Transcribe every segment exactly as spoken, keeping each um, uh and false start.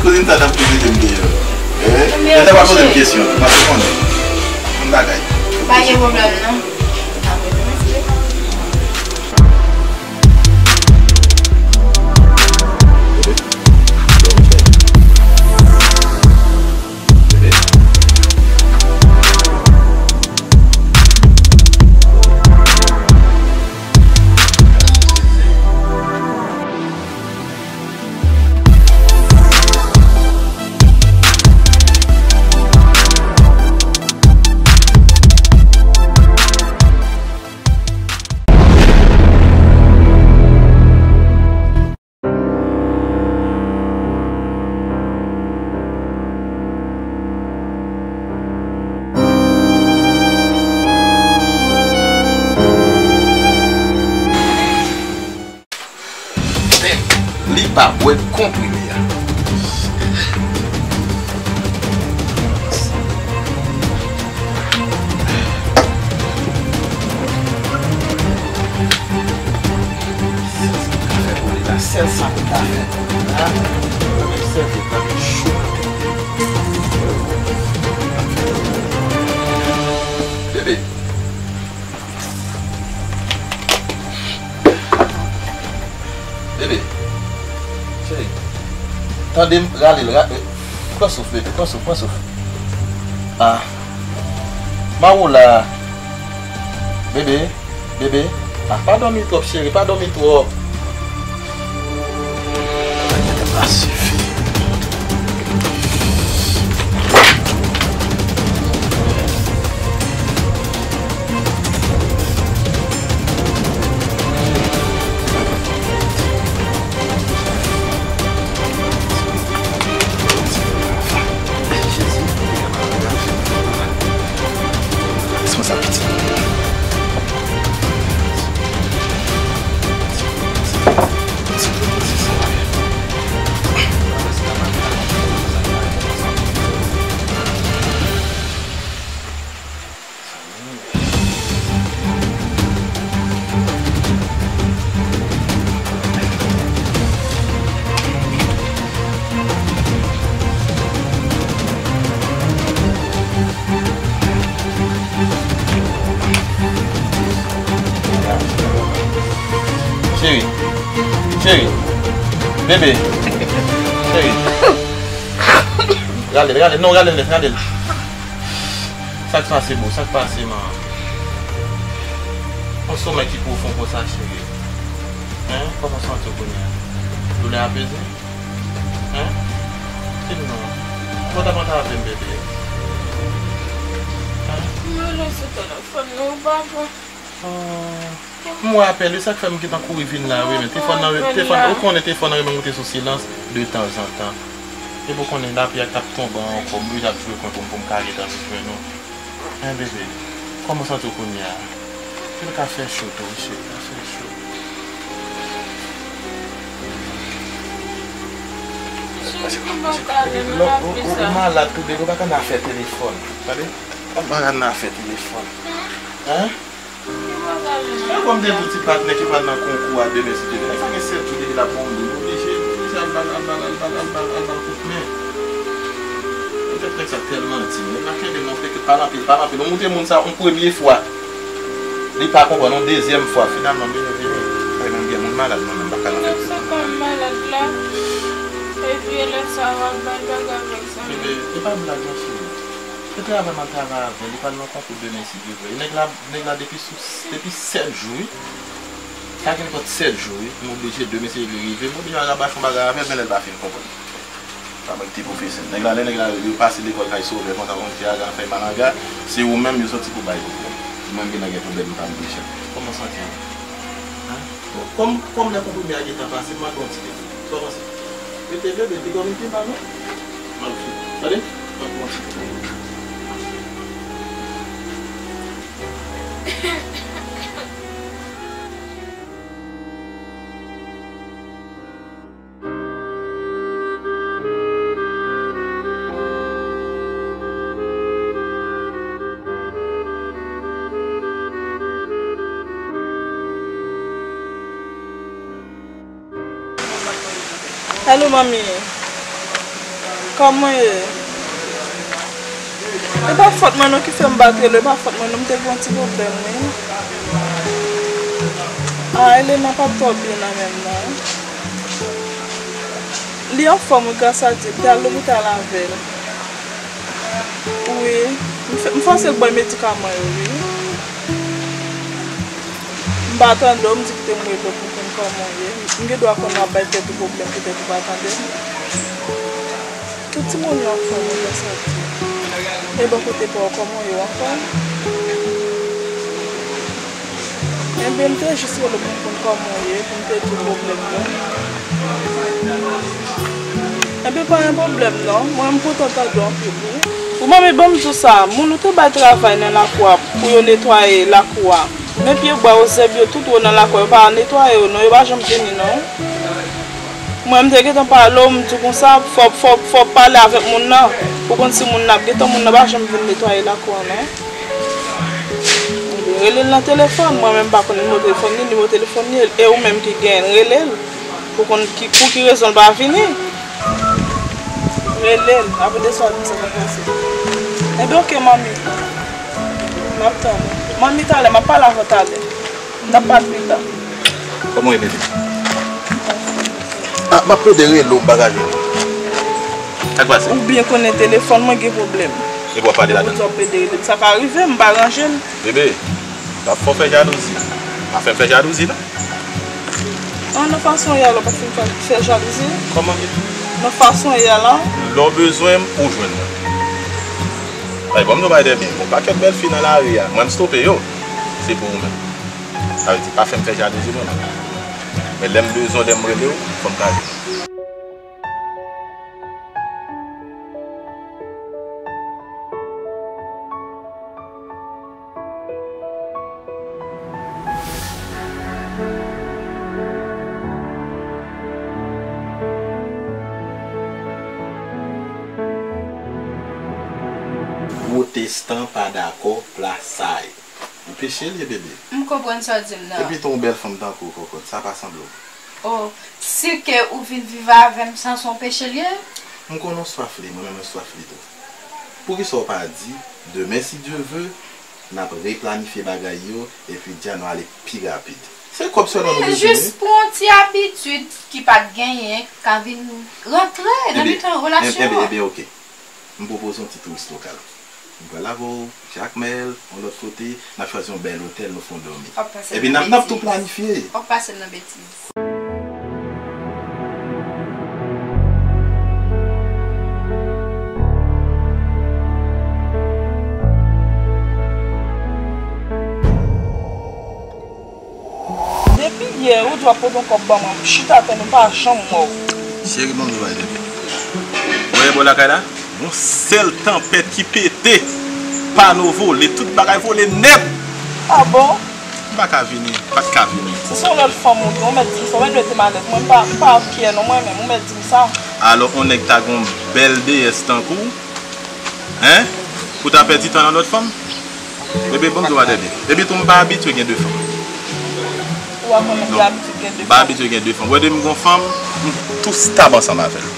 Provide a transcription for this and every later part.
Poze m sa, t ap poze m deyò. Eh? Lè sa pa poze m kesyon, paske konnen. Yon bagay. Pa gen pwoblèm, non. Li pa bwè konprime a. Sèl sa pou li la, sèl sa pou ta fè pou li la. Sèl sa pou ta fè. Bebe. Bebe. Cheri. Tande m, rale l, ra-, pran souf, bebe, pran souf, pran souf. Ah. Mawola. Bebe, bebe. Ah, pa dòmi twòp, cheri, pa dòmi twòp. Sa sifi. Cheri. Cheri. Bebe. Cheri. Rale l, rale l, non, rale l nèt, rale l. Sa k pase, boo? Sa k pase, man? Yon somèy ki pwofon konsa, cheri. Hein? Kòman w santi w kounye a? Doulè apeze? Hein? Di m non. Kòman w t ap antre avè m, bebe? Hein? Mwen rele sou telefòn nan, papa. Oh. M wè apèl, e sa k fè m gentan kouri vin la, wi, men telefòn nan, telefòn, ou konnen telefòn nan renmen moute sou silans de tanzantan. Epi w konnen lapli a t ap tonbe ankò, m oblije ap jwe kont ou pou m ka gentan vin jwenn ou. Hein, bebe, kòman w santi w kounye a? Fè l ka fè cho tou, wi, cheri, ka fè cho. Paske lè w, ou, ou, ou malad tou, bebe, ou pa ka nan afè telefòn. Tande? Ou pa ka nan afè telefòn. Hein? E kòm de pou ti patnè ki pral nan konkou a demen, si Dye vle. Nèg sa gen sèt jou depi l ap bonbe. M oblije, m oblije al ba l, al ba l, al ba l, al ba l, al ba l kout men. Poutèt nèg sa tèlman di, nèg la kenbe m nan, fè ke pale anpil, pale anpil. Ou moute moun sa yon premye fwa, li pa konprann, yon dezyèm fwa, finalman, vini, vini. Ay, mwen gen moun malad, mwen menm, m pa ka nan fè. Nèg sa kòm malad la, epi lè sa w ap ba l bagay avèk sa. Bebe, e pa blag non, cheri. Se travay m ap travay avè l, li pral nan konkou demen, si Dye vle. E nèg la, nèg la depi sou, depi sèt jou, wi. Sa gen nenpòt sèt jou, wi. M oblije demen, si Dye vle, rive. M oblije al rabache yon bagay avè l, men lè l pa fin konprann. Pa mwen ki te pwofesè l. Nèg la, lè nèg la, yo pase lekòl kay Sovè, konsa, yon ti aga, fèy malanga, se ou menm yo soti pou bay pwoblèm. Mwen, m gentan gen pwoblèm, m pa m deja. Kòman w santi w? Hein? Bon, kòm, kòm lè konprime a gentan pase, m mande yon ti tete. Sa w panse? Mete bebe, te dòmi te mal, non? Mal fè. Tande? Mande yon ti tete. Alo, manmi. Kòman ye? E pa fòt mwen non ki fè m pa t rele w, e pa fòt mwen non, m te gen yon ti pwoblèm, wi. A, Elena pa t twò byen nan menm non. Li anfòm wi, gras a Dye, m te al lopital avè l. Wi, m fè, m fòse l bay medikaman yo, wi. M pa tande w, m di kite m rele w pou m konn kòman w ye. M gen dwa konn w ap bay tèt ou pwoblèm, poutèt ou pa tande m. Tout timoun yo anfòm, wi, gras a Dye. E bò kote pa w, kòman w ye, w anfòm? Enben, m te jis rele w pou m konn kòman w ye, pou m te di w pwoblèm mwen. Enben, pa gen pwoblèm non, mwen m kontan tande w anpil, wi. Ou manmi, ban m di w sa, moun ou te bay travay nan lakou a pou yo netwaye lakou a, men pye bwa yo, zèb yo, tout wo nan lakou a, yo pa netwaye yo non, yo pa janm vini non. Mwen, m te gentan pale w, m di w konsa, fò, fò, fò w pale avèk moun nan, pou konn si moun nan ap gentan, moun nan pa janm vin netwaye lakou a non. Rele l nan telefòn, mwen menm m pa konn nimewo telefòn li, nimewo telefòn li, e ou menm ki genyen l, rele l, pou konn ki, pou ki rezon l pa vini. Rele l, apre de swa di m sa k ap pase. Enben, oke, manmi. M ap tann ou. Manmi, talè, m ap pale avè w talè. N ap pale pita. Kòman w ye, bebe? Ah, m ap plede rele w, m pa ka jwenn ou. Sa k pase? Ou byen konnen telefòn mwen gen pwoblèm. Epi w ap pale ladan l. Ou di w ap plede rele m. Sa ka rive, m pa ranje l. Bebe, m p ap fè w fè jalouzi. Pa fè m fè jalouzi, non. An, nan fason w ye a la, w p ap fin fè, fè jalouzi. Kòman? Nan fason w ye a la. Lè w bezwen m, ou jwenn mwen. Ay, ban m di w bagay, Dèbyen. Gon pakèt bèl fi nan lari a. Mwen, m stope yo. Se pou ou menm. Sa vle di, pa fè m fè jalouzi mwen menm. Men lè m bezwen w, lè m rele w, fò m ka jwenn ou. Pwotestan pa dakò plasay. Ou peche l ye, bebe. M konprann sa w di m nan. Epi tou, yon bèl fanm tankou w, kòkòt, sa pa sanble w. Oh, si ke ou vin viv avè m, sa se yon peche l ye? M konnen w swaf li, mwen menm mwen swaf li tou. Poukisa w pa di, demen, si Dye ve, n ap replanifye bagay yo, epi di a nou ale pi rapid? Se kòb sèlman nou bezwen, wi. Men jis pou yon ti abitid ki pa t genyen, ka vin rantre nan mitan relasyon an. Ebyen, ebyen, ebyen, oke. M pwopoze yon ti touris lokal. M pral avè w, Jakmèl, yon lòt kote, n ap chwazi yon bèl otèl, nou fè yon dòmi. Epi n ap, n ap tou planifye. W ap pase m nan betiz. Depi yè, ou di w ap pote yon kòb ban mwen, m chita tann ou, m pa janm wè w. Cheri, ban m di w bagay, bebe. Ou wè bò lakay la? Yon sèl tanpèt ki pete. Pano vole, tout bagay vole nèt. Ah bon? M pa ka vini, m pa t ka vini. Si se yon lòt fanm ou gen, ou mèt di m sa, ou mèt mete m alèz. Mwen, m pa, m pa fyè non, mwen menm, ou mèt di m sa. Alò, yon nèg ta gen yon bèl deyès tankou w, Hein? Pou ta pèdi tan nan lòt fanm? Bebe, ban m di w bagay, bebe. Epi tou, m pa abitye gen de fanm. Ou pa konn moun ki abitye gen de fanm? M pa abitye gen de fanm. Ou wè depi m gon fanm, m tou stab ansanm avè l.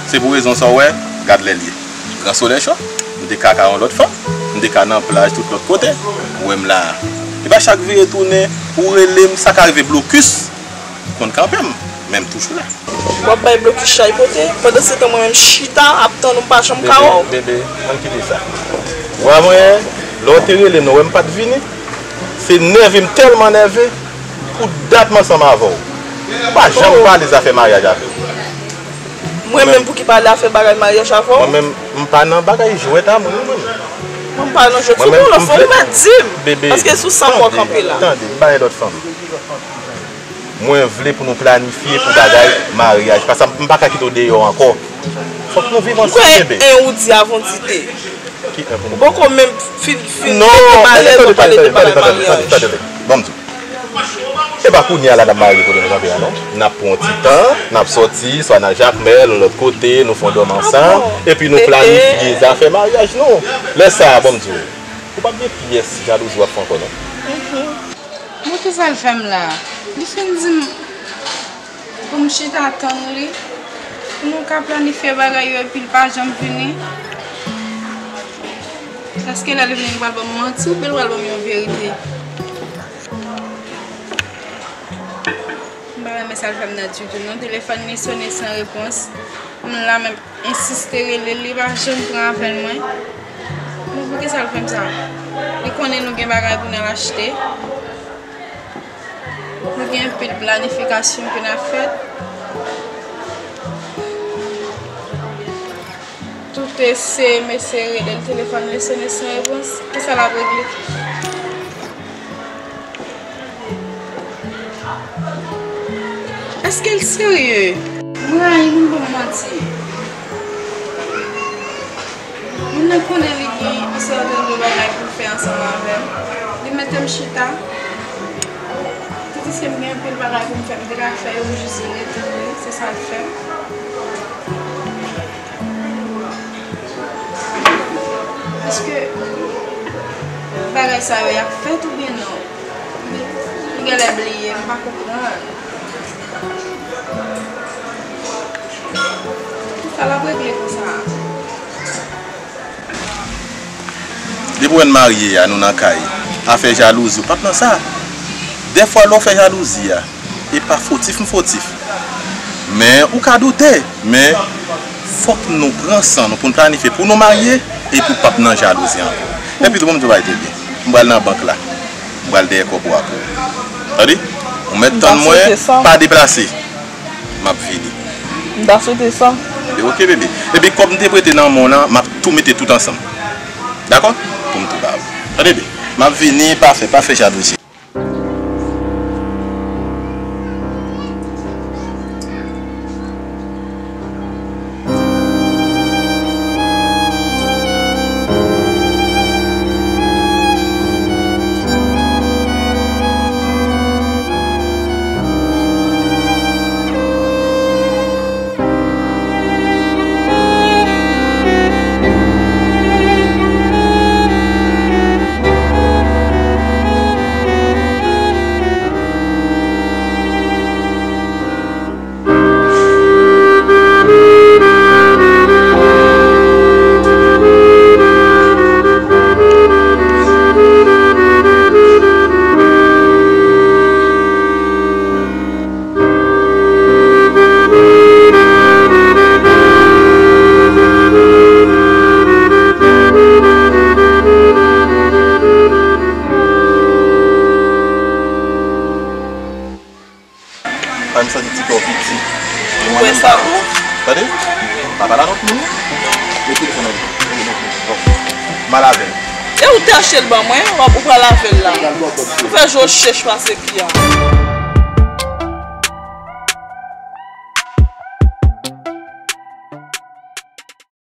Se pou rezon sa w wè, gad lè l ye. Gran solèy cho, m te ka ka yon lòt fanm, m te ka nan plaj tout lòt kote, ou wè m la a. E pa chak vire tounen, ou rele m, sa ka rive blokis, konn kanpe m, men m toujou la. W ap bay blokis chay pote, pandan se tan mwen menm chita ap tann ou, m pa janm ka wè w. Bebe, bebe, ann kite sa. Ou wè mwen, lè w te rele m nan, ou wè m pa t vini. Se nève m tèlman nève, pou dat m ansanm avè w. M pa janm pale zafè maryaj avè w. Mwen menm pou ki pale afè bagay maryaj avè w? Mwen menm, m pa nan bagay jwèt a moun, mwen. Mwen m pa nan jwèt. Si w gon lòt fanm, ou mèt di m. Paske sou sa m wè w kanpe la. Tande, tande, m pa gen lòt fanm. Mwen vle pou nou planifye pou bagay maryaj. Paske m pa ka kite w deyò ankò. Fòk nou viv ansanm, bebe. Ou kwè en ou di avan w di de? Ki en pou nou? Ou poko menm fin, fin mete m alèz, ou pale de bagay maryaj. Tande, tande, tande, tande, tande. Ban m di w. E pa kounye a la n ap marye kote nou kanpe a, non. N ap pran yon ti tan, n ap sòti, swa nan Jakmèl, yon lòt kote, nou fè yon dòmi ansanm, epi nou planifye zafè maryaj nou. Lè sa a, ban m di w, ou p ap gen pyès jalouzi w ap fè ankò, non. Bon, kisa l fè m la? Li fin di m pou m chita tann li. Nou ka planifye bagay yo epi l pa janm vini. Èske lè l vini, li pral ban m manti oubyen l pral ban m yon verite? M pa renmen sa l fè m nan ditou non. Telefòn li sonnen san repons. M la menm ensiste rele l, li pa janm pran apèl mwen. Bon, poukisa l fè m sa? Li konnen nou gen bagay pou n al achte. Nou gen anpil planifikasyon ke n ap fè. Tout se mesye rele l, telefòn li sonnen san repons. Kisa l ap regle? Èske l serye? Mwen rayi moun ban m manti. Moun nan konnen li gen yon sèten de bagay pou l fè ansanm avè m. Li mete m chita. Tandiske m gen anpil bagay pou m fè, m te ka fè yo jis rete ri, se sa l fè m. Èske bagay sa yo y ap fèt oubyen non? Li genlè bliye, m pa konprann. Sa l ap regle konsa? Depi w wè n marye a, nou nan kay, afè jalouzi, w p ap nan sa. Dèfwa, lè w fè jalouzi a, e pa fotif m fotif. Men, ou ka doute, men fòk nou pran san nou pou n planifye pou nou marye, epi w p ap nan jalouzi ankò. Epi tou, ban m di w bagay, Teddy, m pral nan bank la. M pral dèyè kòb ou a pou ou. Tande? Ou mèt tann mwen, pa deplase. M ap vini. M ta swete sa. Ebyen, oke, bebe. Epi kòb m te prete nan men w lan, m ap tou mete tout ansanm. Dakò? Pou m tou ba ou. Tande byen. M ap vini, pa fè, pa fè jalouzi. Ay, m santi ti kè w piti. Ou kwè sa tou? Tande? Pa pale a lòt moun. Mete telefòn nan men w. M al avè l. E ou te achte l ban mwen, w ap, ou pral avè l la. Ou fè je w chèch pase fi a.